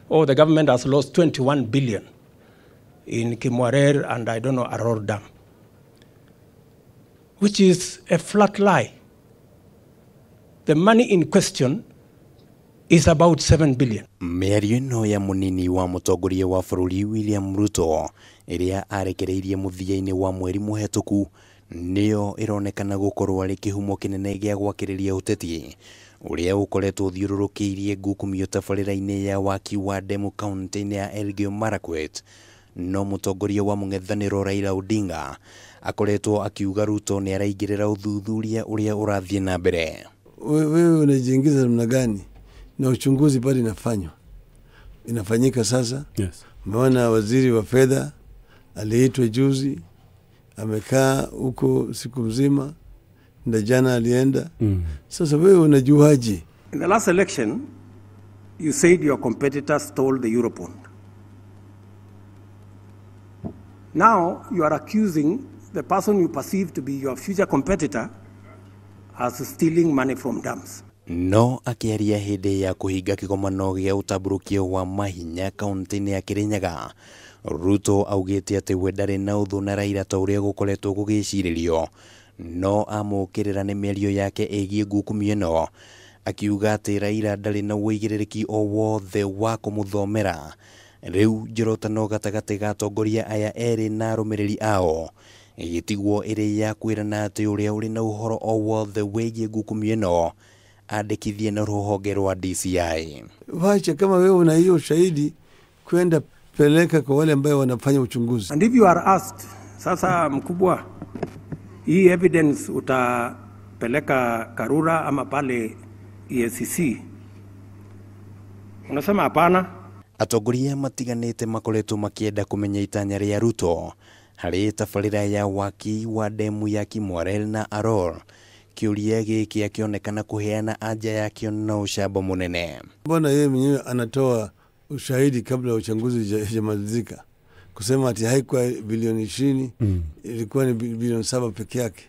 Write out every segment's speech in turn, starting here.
Oh, the government has lost 21 billion in Kimwarer and I don't know, Aror Dam, which is a flat lie. The money in question is about 7 billion. Mĩario ĩno ya mũnini wa mũtongoria wa bũrũri William Ruto ĩrĩa arekereirie mũthia-inĩ wa mweri mũhetũku nĩyo ĩronekana gũkorwo arĩ kĩhumo kĩnene gĩa gwakĩrĩria ũteti ũrĩa ũkoretwo ũthiũrũrũkĩirie ngukumio tabarĩra-inĩ ya waki wa demu kaunti-inĩ ya Elgeyo Marakwet. No mũtongoria wa mũng'ethanĩro Raila Odinga akoretwo akiuga Ruto nĩ araingĩrĩra ũthuthuria ũrĩa ũrathiĩ na mbere. Wewe unajiingiza namna gani? Na uchunguzi bado inafanywa, inafanyika sasa. Yes. Umeona waziri wa fedha aliitwa juzi, amekaa huko siku mzima, na jana alienda. Sasa wewe unajuaje? In the last election, you said your competitor stole the Eurobond. Now you are accusing the person you perceive to be your future competitor as stealing money from dams. No akĩaria hĩndĩ ya kũhinga kĩgomano gĩa ũtambũrũkio wa mahinya kaunti-inĩ ya Kirinyaga, Ruto augĩte atĩ we ndarĩ na ũthũ na Raila ta ũrĩa gũkoretwo gũgĩcirĩrio, no amũkĩrĩra nĩ mĩario yake ĩgiĩ ngukumio ĩno, akiuga atĩ Raila ndarĩ na ũigĩrĩrĩki o wothe wa kũmũthomera. Rĩu njorotano gatagatĩ ga atongoria aya erĩ na arũmĩrĩri ao ĩgĩtigwo ĩrĩ ya kwĩrana atĩ ũrĩa ũrĩ na ũhoro o wothe wĩgiĩ ngukumio ĩno andĩkithie na rũhonge rwa DCI. Wacha kama wewe una hiyo ushahidi kwenda peleka kwa wale ambao wanafanya uchunguzi. And if you are asked, sasa mkubwa, hii evidence utapeleka Karura ama pale EACC, unasema hapana. Atongoria matiganĩte makoretwo makĩenda kũmenya itanya rĩa Ruto harĩ tabarĩra ya waki wa demu ya Kimwarer na Aror. Kĩũria gĩkĩ akĩonekana kũheana anja yakĩo na ũcamba mũnene. Mbona yeye mwenyewe anatoa ushahidi kabla uchunguzi hujamalizika, kusema ati haikuwa bilioni 20, ilikuwa ni bilioni 7 peke yake?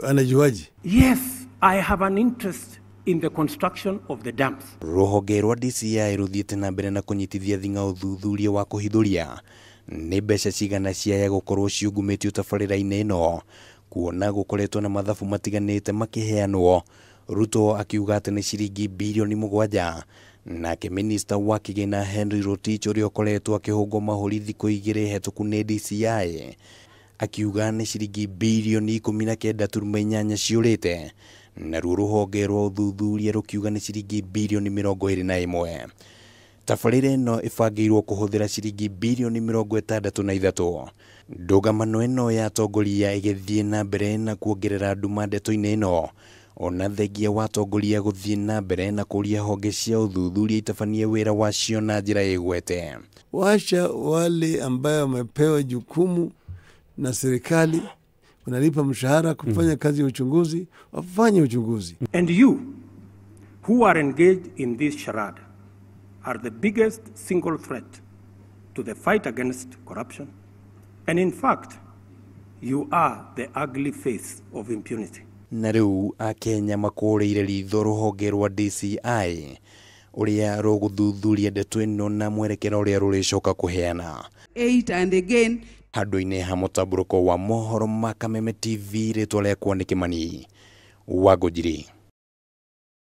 Anajuaje? Yes, I have an interest in the construction of the dams. Rũhonge rwa DCI rũthiĩte na mbere na kũnyitithia thing'a ũthuthuria wa kũhithũria nĩ mbeca cigana ciaya gũkorwo ciungumĩtio tabarĩra-inĩ ĩno, kuona gũkoretwo na mathabu matiganĩte makĩheanwo. Ruto akiuga atĩ nĩ ciringi bilioni 7, nake minista wa kĩgĩna Henry Rotich ũrĩa ũkoretwo akĩhũngwo mahũri thikũ igĩrĩ hetũku nĩ DCI akiuga nĩ ciringi bilioni 19.8 ciũrĩte, naruo rũhonge rwa ũthuthuria rũkiuga nĩ ciringi bilioni 21. Tabarĩra ĩno ĩbangĩirwo kũhũthĩra ciringi bilioni 63. Ndũgamano ĩno ya atongoria ĩgĩthiĩ na mbere na kuongerera nduma ndeto-inĩ ĩno, ona thengia wa atongoria gũthiĩ na mbere na kũria honge cia ũthuthuria itabanie wĩra wacio na njĩra ĩgwete. Wacha wale ambayo wamepewa jukumu na serikali, wanalipa mshahara kufanya kazi ya uchunguzi, wafanye uchunguzi. And you who are engaged in this charade are the biggest single threat to the fight against corruption. And in fact, you are the ugly face of impunity. Na rĩu Akenya makũrĩire ritho rũhonge rwa DCI ũrĩa rũgũthuthuria ndeto ĩno na mwerekero ũrĩa rũrĩcoka kũheana. 8 and again handũ-inĩ ha mũtambũrũko wa mohoro ma Kameme TV, rĩtwa rĩakwa nĩ Kĩmani wa Ngũnjiri.